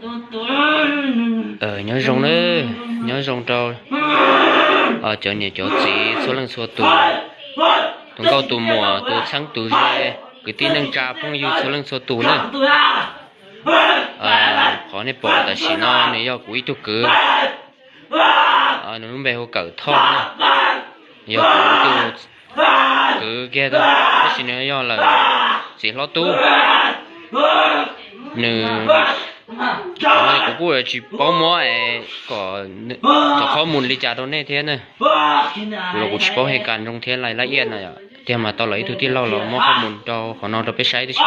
Nyob zoo nawb, nyob zoo rau cov niam cov txiv txhua leej txhua tus, tus nkauj tus muam, tus txheeb tus ze, kwv tij neej tsa phooj ywg txhua leej txhua tus nawb. Qhov nej pom tam sim no nws yog kuv ib tug kwv, nws lub npe hu Kawm Thoj, yog kuv ib tug kwv kiag tab sis nws yog lawm txiv hlob tub. Nws, kuv kuj tsis paub muab kom cov qhob mus li cas rau nej thiab na. Kuv los kuv tsis paub he kas zoo thiab laj iab no, tiag mas tau lawv ib tug tij laug los muab qhob mus rau qhov no rau peb saib tib si.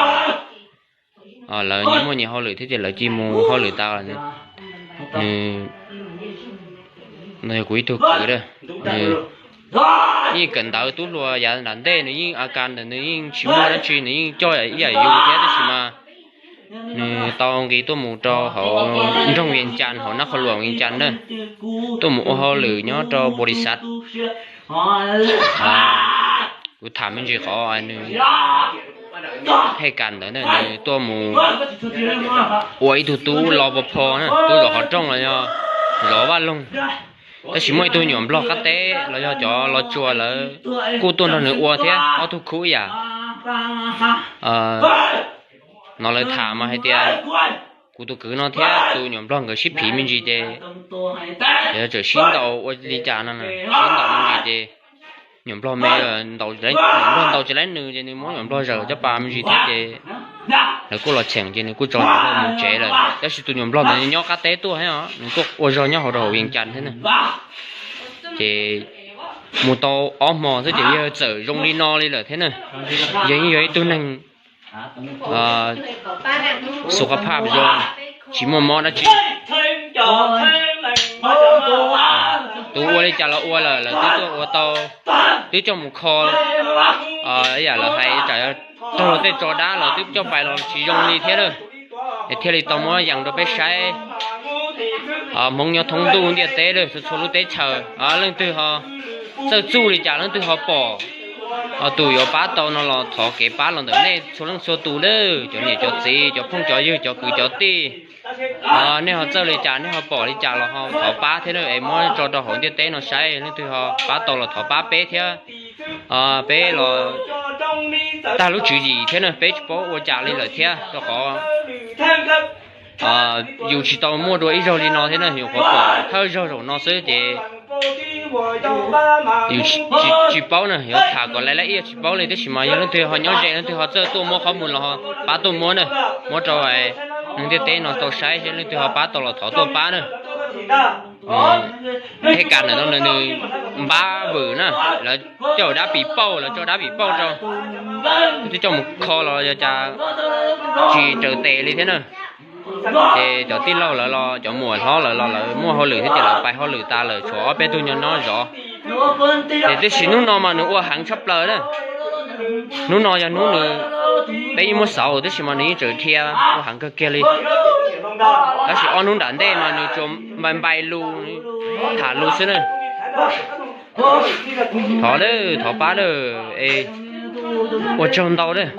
Lawv nyias muaj nyias hauj lwm thiab ces lawv cia mus hauj lwm tas. Nws, no yog kuv ib tug kwv, nws yeej kawm ntawv tub hluas yav nram ntej, nws yeej a kas ntawm nws yeej tsis muaj dab tsi, nws yeej coj ib yam yus thiab tab sis mas nws tau nqis tuaj mus rau hauv nroog Vias Cas, hauv nab qhov luam Vias Cas na, tuaj mus ua hauj lwm nyob rau npaus lis xav. Kuv tham me ntsis qhov nws he kas ntawd na, nws tuaj mus ua ib tug tub lo pov pho na, tub zov qhov rooj los yog zov vaj loog. Tab sis muaj ib tug nyuam nplog qab teb los yog cov los tsuas lawv kuj tuaj nrog nws ua thiab, ob tug khub ib yam. No lawv tham mas hais tias kuv tus kwv no thiab tus nyuam nplog nkawd sib phiv me ntsis ces, yog txawm sib ntaus ua li cas no, sib ntaus me ntsis ces nyuam nplog me, nyuam nplog ntaus tsis laib nws ces nws muab nyuam nplog zawm caj pas me ntsis thiab ces lawv kuj los cheem ces nws kuj tso nyuam nplog mus tsev lawm. Tab sis tus nyuam nplog ntawd nyob qab teb tuaj thiab, nws kuj ua zog nyob hauv rau hauv Vias Cas thiab na. Ces mus tau ob hmo xwb ces yawg txawm zoo li no li lawm thiab na. Yawg yeej yog ib tug neeg xu qab phaj zoo, tsis muaj mob dab tsi. Tus ua li cas los ua lawm, lawv twb tuaj ua tau, twb coj mus kho, yam lawv hais tsam yog raug luag tej tso dab los twb coj pais los tsis zoo li thiab lawm. Es thiaj li tau muab yees rau peb saib. Hmoob nyob thoob ntuj ntiaj teb lawm, txhua txhua lub teb chaws, leej twg ho txawj txuj li cas leej twg ho pom, ho tus yuav pab tau no los thov kev pab los ntawm nej txhua leej txhua tus lawm, cov niam cov txiv, cov phooj cov ywg, cov kwv cov tij. Nej ho txawj li cas, nej ho pom li cas los ho thov pab thiab es muab tso rau hauv ntiaj teb no saib, leej twg ho pab tau los thov pab peb thiab. Peb los tag lub tswv yim thiab na, peb tsis paub ua cas li lawm thiab, rau qhov yus tsis tau muaj dua ib zaug li no thiab na, yus qhuav pom thawj zaug zaum no xwb ces yus tsis paub na, yuav tham kom laiv laiv ib yam tsis paub li, tab sis mas yog leej twg ho nyob ze, leej twg ho txawj tuaj muab qhov mus los ho pab tuaj muab na, muab rau neeg ntiaj teb no tau saib, leej twg ho pab tau los thov tuaj pab na. Hej kas ntawm no nws npab vwm na, lawv coj dab pis pauj, lawv coj dab pis pauj rau, twb coj mus kho los yog cas tsis raws tes li thiab na. Ces cov tij laug lawv los cov muam hlob lawv los lawv muaj hauj lwm thiab ces lawv pais hauj lwm tas lawm, tshuav ob peb tug nyob no zov. Ces tab sis hnub no mas nws ua heev tshaj plaws na. Hnub no yog hnub nws, peb yeej muab xauv tab sis mas nws yeej tseem dhia ua heev kawg kiag li. Tab sis ob hnub nram ntej mas nws tsuas npai npai lus, tham lus xwb na. Thov lawm, thov pab lawm, es ua tsaug ntau lawm.